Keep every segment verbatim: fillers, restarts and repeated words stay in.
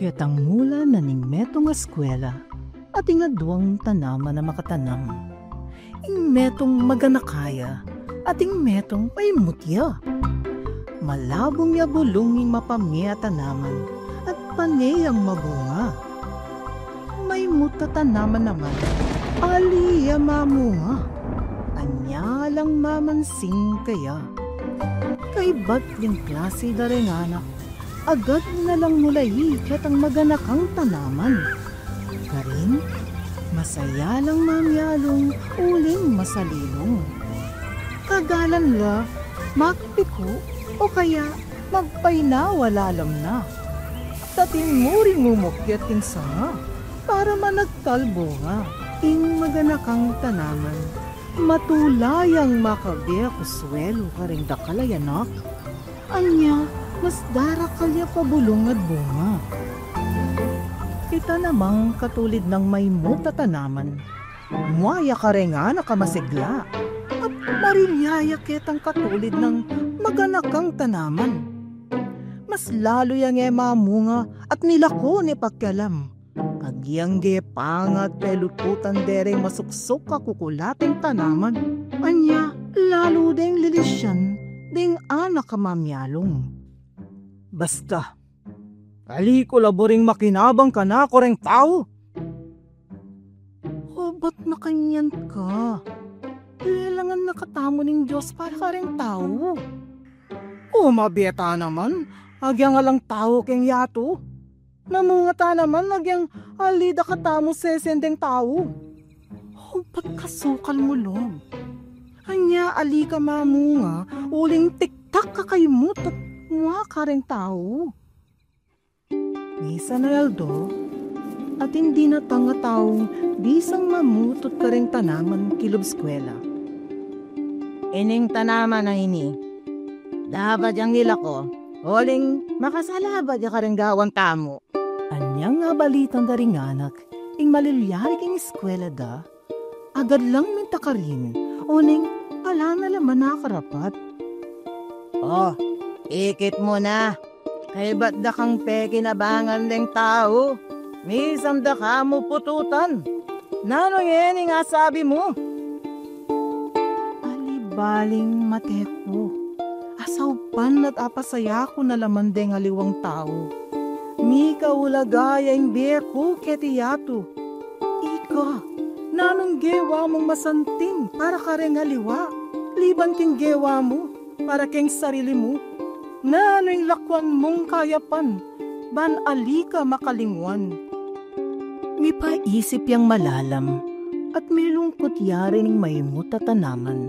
Ketang mula na ning metung a eskwela, ating aduang tanaman a makatanam. Ing metung maganaka ya, ating metung maimut ya. Malabung ya bulung ing mapamie a tanaman, at pane yang mabunga. Maimut a tanaman naman, ali ya mamunga. Anya lang mamansing kaya. Kaybat ding klasi da reng anak, agad na lang mulai ketang maganakang tanaman. Karin, masaya lang mamialung uling masalilung. Kagalan la, magpiku o kaya magpainawa lalam na. Atin mu ring mumukyat ing sanga para managtal bunga. Ing maganakang tanaman, matula yang makabie a kusuelu kareng dakal a anak. Anya, mas darakal ya pa bulung at bunga. Ita namang katulid nang maimut a tanaman, mua ya kareng anak a masigla, at marila ya ketang katulid nang maganakang tanaman. Mas lalu yang e mamunga at milako ne pakialam. Agyang ge pangat pelututan de reng masuksuk a kukulating tanaman. Anya, lalu deng lilisyan deng anak a mamialung. Basta, ali ku la buring makinabang kanaku reng tau. O, bat makanyan ka? Lelangan na katamu ning Dios para kareng tau. O, mabie ta naman, agyang alang tau keng yatu. Mamunga ta naman, agyang ali da katamu sesen deng tau. O, bat kasukal mu lub? Anya ali ka mamunga, uling tiktak ka kaimut at mua kareng tau. Misan a aldo, atin dinatang a taung bisang mamutut kareng tanaman kilub eskwela. Ining tanaman a ini, dapat yang ilako, uling makasalabat ya kareng gawan tamu. Anyang abalitan da ring anak ing malilyari king eskwela da, agad lang minta karin, uling ala na la man akarapat. O, ikit mu na, kaybat da kang pekinabangan deng tau, misan da ka mu pututan. Nanu ngening asabi mu? Ali baling mate ku, asaupan at apasaya ku na la man deng aliwang tau. Mika ulaga ya ing bie ku keti yatu. Ika, nanung gewa mung masanting para kareng aliwa, liban king gewa mu para keng sarili mu? Nanu ing lakuan mung kayapan ban ali ka makalingwan? Mipaisip yang malalam at milungkut ya rin ing maimut a tanaman.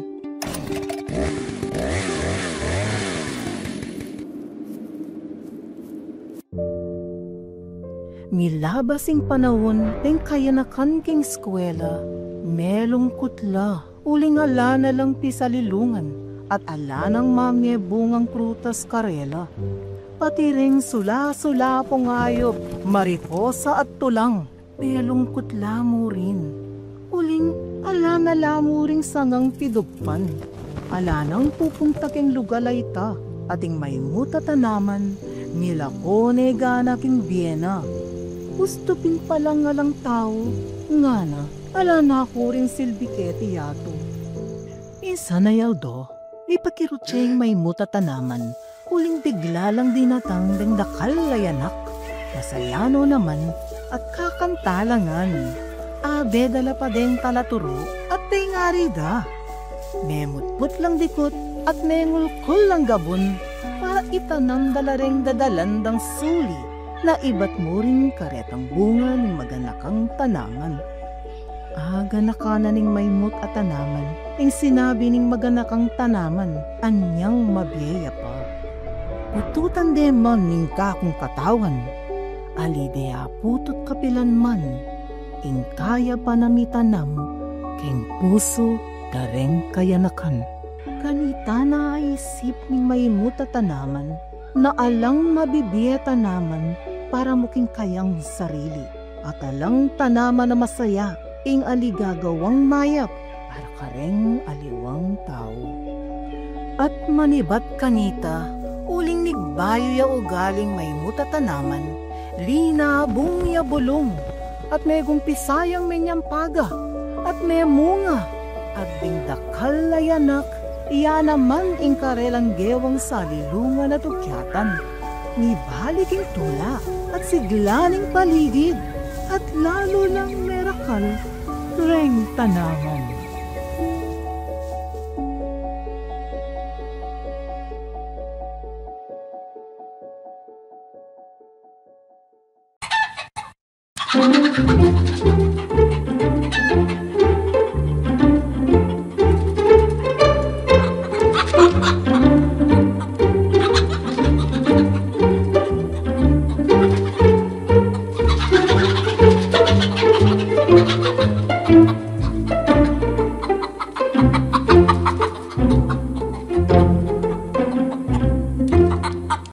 Milabas ing panaun deng kayanakan king eskwela, melungkut la, uling ala na lang pisalilungan at ala nang mamie bungang prutas karela. Pati ring sula-sula pung ayup, mariposa at tulang, melungkut la mu rin. Uling ala na la mu ring sangang pidugpan. Ala nang pupunta keng lugal a ita, at ing maimut a tanaman, milako ne gana king bie na. Ustu pin palang alang tau, ngana, ala na ku ring silbi keti yatu. Misan a aldo, mipakirutse ing maimut a tanaman, uling bigla lang dinatang deng dakal a anak. Masaya no naman at kakanta la ngan. Abe da la pa deng talaturu at deng ari da. Memutput lang dikut at mengulkul lang gabun, paitanam da la reng dadalan dang suli na ibat mu ring karetang bunga ning maganakang tanaman. Aganaka na ning maimut a tanaman ing sinabi ning maganakang tanaman anyang mabie ya pa. Pututan de man ning kakung katawan, ali de aputut kapilan man, ing kayapan a mitanam keng pusu da reng kayanakan. Kanita na aisip ning maimut a tanaman na alang mabibie a tanaman para mu king kayang sarili, at alang tanaman a masaya ing aligagawang mayap para kareng aliwang tau. At manibat kanita, uling migbayu ya ugaling maimut a tanaman, Linabung ya bulung, at megumpisang menyampaga, at memunga, at ding dakal a anak, iya naman ing karelang gewang salilungan at ukyatan. Mibalik ing tula, at sigla ning paligid, at lalu lang merakal reng tanaman.